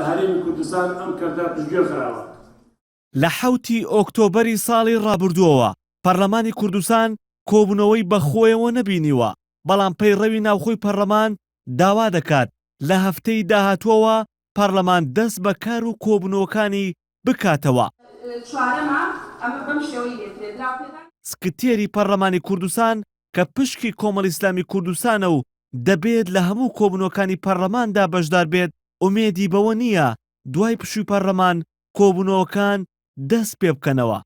هەرێمی کوردستان ئەم کەرتە پشتگوێ خراوە. لە حەوتی ئۆکتۆبەری ساڵی ڕابردووەوە پەرلەمانی کوردستان کۆبوونەوەی بەخۆیەوە نەبینیوە، بەڵام پەیڕەوی ناوخۆی پەرلەمان داوا دەکات لە هەفتەی داهاتووەوە پەرلەمان دەست بە کار و کۆبوونەوەکانی بکاتەوە. سکرتێری پەرلەمانی کوردستان کە پشکی کۆمەڵی ئیسلامی کوردستانە و دەبێت لە هەموو کۆبوونەوەکانی پەرلەماندا بەشدار بێت، ئومێدی بەوە نییە دوای پشووی پەرلەمان کۆبوونەوەکان دەست پێبکەنەوە.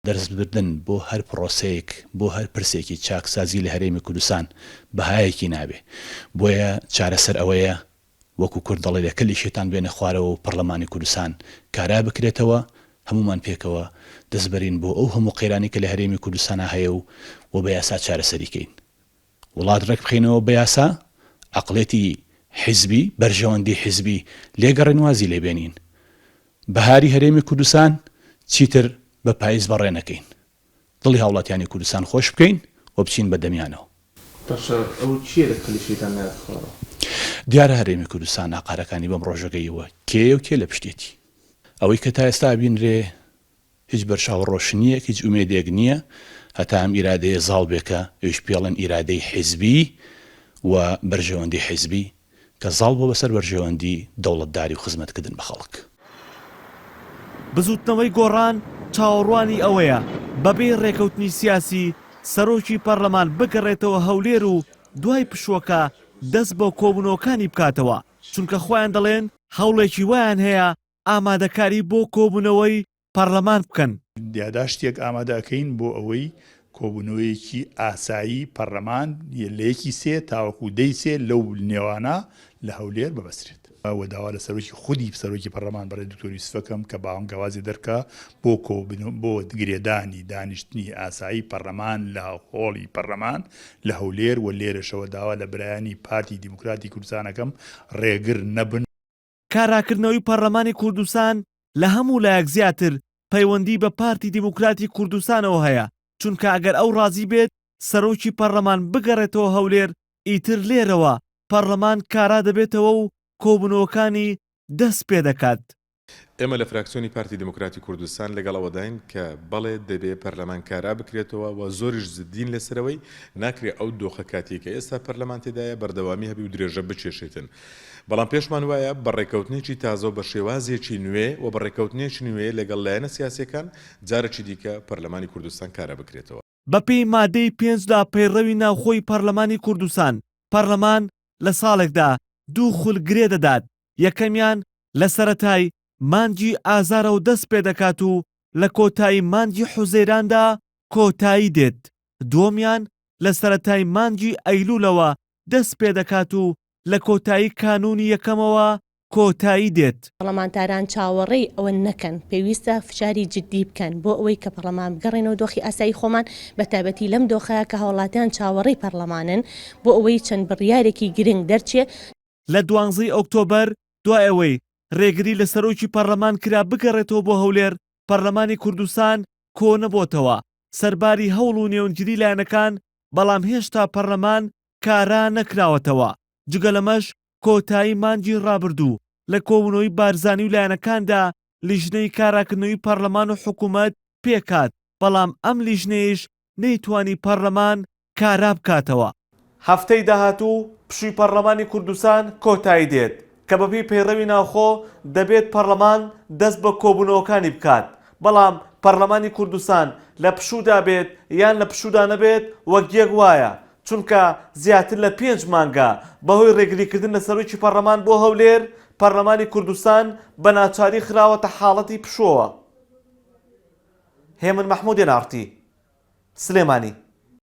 دەرسبردن بۆ هەر پڕۆسەیەک، بۆ هەر پرسێکی چاکسازی لە هەرێمی کوردستان بەهایەکی نابێ. بۆیە چارەسەر ئەوەیە وەکو کورد دەڵێ لە کەلی شەیتان بێنە خوارەوە و پەڕلەمانی کوردستان کارا بکرێتەوە، هەموومان پێکەوە دەست بەرین بۆ ئەو هەموو قەیرانەی کە لە هەرێمی کوردستانا هەیە و و بە یاسا چارەسەری کەین. وڵات ڕێک بخەینەوە بە یاسا، عەقڵیەتی حیزبی، بەرژەوەندی حیزبی لێگەڕێن وازی لێ بێنین. بەهاری هەرێمی کوردستان چیتر بە پایز بەڕێ نەکەین. دڵی هاوڵاتیانی کوردستان خۆش بکەین و بچین بە دەمیانەوە. باشە ئەو کێیە لە کەلی شەیتان نایەتە خوارەوە؟ دیارە هەرێمی کوردستان ئاقارەکانی بەم ڕۆژە گەییوە کێیە و کێ لە پشتێتی؟ ئەوەی کە تا ئێستا ئەبینرێ هیچ بەرچاوڕۆشنییەک، هیچ ئومێدێک نییە هەتا ئەم ئیرادەیە زاڵ بێ کە ئەویش پێڵێن ئیرادەی حیزبی و بەرژەوەندی حیزبی کە زاڵ بووە بەسەر بەرژەوەندی دەوڵەتداری و خزمەتکردن بە خەڵک. بزووتنەوەی گۆڕان چاوەڕوانی ئەوەیە بەبێ رێکەوتنی سیاسی سەرۆکی پەرلەمان بگەڕێتەوە هەولێر و دوای پشووەکە دەست بە کۆبوونەوەکانی بکاتەوە، چونکە خۆیان دەڵێن هەوڵێکی وایان هەیە ئامادەکاری بۆ کۆبوونەوەی پەرلەمان بکەن. یاداشتێک ئامادە ئەکەین بۆ ئەوەی کۆبوونەوەیەکی ئاسایی پەرلەمان لە یەکی سێ تاوەکو دەی سێ لەو نێوانە لە هەولێر ببەسترێت و داوا لە سەرۆکی خودی سەرۆکی پەرلەمان بەڕێز دکتۆر یوسف ئەکەم کە بانگەوازی دەرکا بۆ کۆبوونەوە بۆ گرێدانی دانیشتنی ئاسایی پەرلەمان لە هۆڵی پەرلەمان لە هەولێر و لێرەشەوە داوا لە برایانی پارتی دیموکراتی کوردستان ئەکەم ڕێگر نەبن. کاراکردنەوەی پەرلەمانی کوردستان لە هەموو لایەک زیاتر پەیوەندی بە پارتی دیموکراتی کوردستانەوە هەیە، چونکە ئەگەر ئەو ڕازی بێت سەرۆکی پەرلەمان بگەڕێتەوە هەولێر ئیتر لێرەوە پەرلەمان کارا دەبێتەوە و کۆبوونەوەکانی دەست پێدەکات. ئێمە لە فراکسیۆنی پارتی دیموکراتی کوردستان لەگەڵ ئەوەداین کە بەڵێ دەبێ پەرلەمان کارا بکرێتەوە و زۆریش جدین لەسەرەوەی، ناکرێ ئەو دۆخە کاتیەی کە ئێستا پەرلەمان تێدایە بەردەوامی هەبی و درێژە بکێشێتن. بەڵام پێشمان وایە بە ڕێکەوتنێکی تازە و بە شێوازێکی نوێ و بە ڕێکەوتنێکی نوێ لەگەڵ لایەنە سیاسیەکان جارێکی دیکە پەرلەمانی کوردستان کارا بکرێتەوە. بەپێی مادەی پێنج لە پەیڕەوی ناوخۆی پەرلەمانی کوردستان، پەرلەمان لە ساڵێکدا دوو خول گرێ دەدات، یەکەمیان لە سەرەتای مانگی ئازارەوە دەست پێدەکات و لە کۆتایی مانگی حوزەیراندا کۆتایی دێت، دووەمیان لە سەرەتای مانگی ئەیلولەوە دەست پێدەکات و لە کۆتایی کانوونی یەکەمەوە کۆتایی دێت. پەڕلەمانتاران چاوەڕێی ئەوە نەکەن، پێویستە فشاری جدی بکەن بۆ ئەوەی کە پەڕلەمان بگەڕێنەوە دۆخی ئاسایی خۆمان، بەتایبەتی لەم دۆخە کە هاوڵاتیان چاوەڕێی پەڕلەمانن بۆ ئەوەی چەند بڕیارێکی گرنگ دەرچێ. لە دوانزەی ئۆکتۆبەر دوای ئەوەی رێگری لە سەرۆکی پەڕلەمان کرا بگەڕێتەوە بۆ هەولێر، پەڕلەمانی کوردستان کۆنەبۆتەوە، سەرباری هەوڵ و نێوەندگیری لایەنەکان، بەڵام هێشتا پەڕلەمان کارا نەکراوەتەوە، جگە لەمەش کۆتایی مانگی ڕابردوو لە کۆبوونەوەی بارزانی و لایەنەکاندا لیژنەی کاراکردنەوەی پەڕلەمان و حکومەت پێکهات، بەڵام ئەم لیژنەیەیش نەیتوانی پەڕلەمان کارا بکاتەوە. هەفتەی داهاتوو پشووی پەڕلەمانی کوردستان کۆتایی دێت، کە بەپێی پەیڕەوی ناوخۆ دەبێت پەڕلەمان دەست بە کۆبوونەوەکانی بکات، بەڵام پەڕلەمانی کوردستان لە پشوودا بێت یان لە پشوودا نەبێت وەک یەک وایە، چونکە زیاتر لە پێنج مانگە بەهۆی ڕێگریکردن لە سەرۆکی پەڕلەمان بۆ هەولێر، پەڕلەمانی کوردستان بە ناچاری خراوەتە حاڵەتی پشووەوە. هێمن مەحمود، ئێن ئاڕ تی، سلێمانی.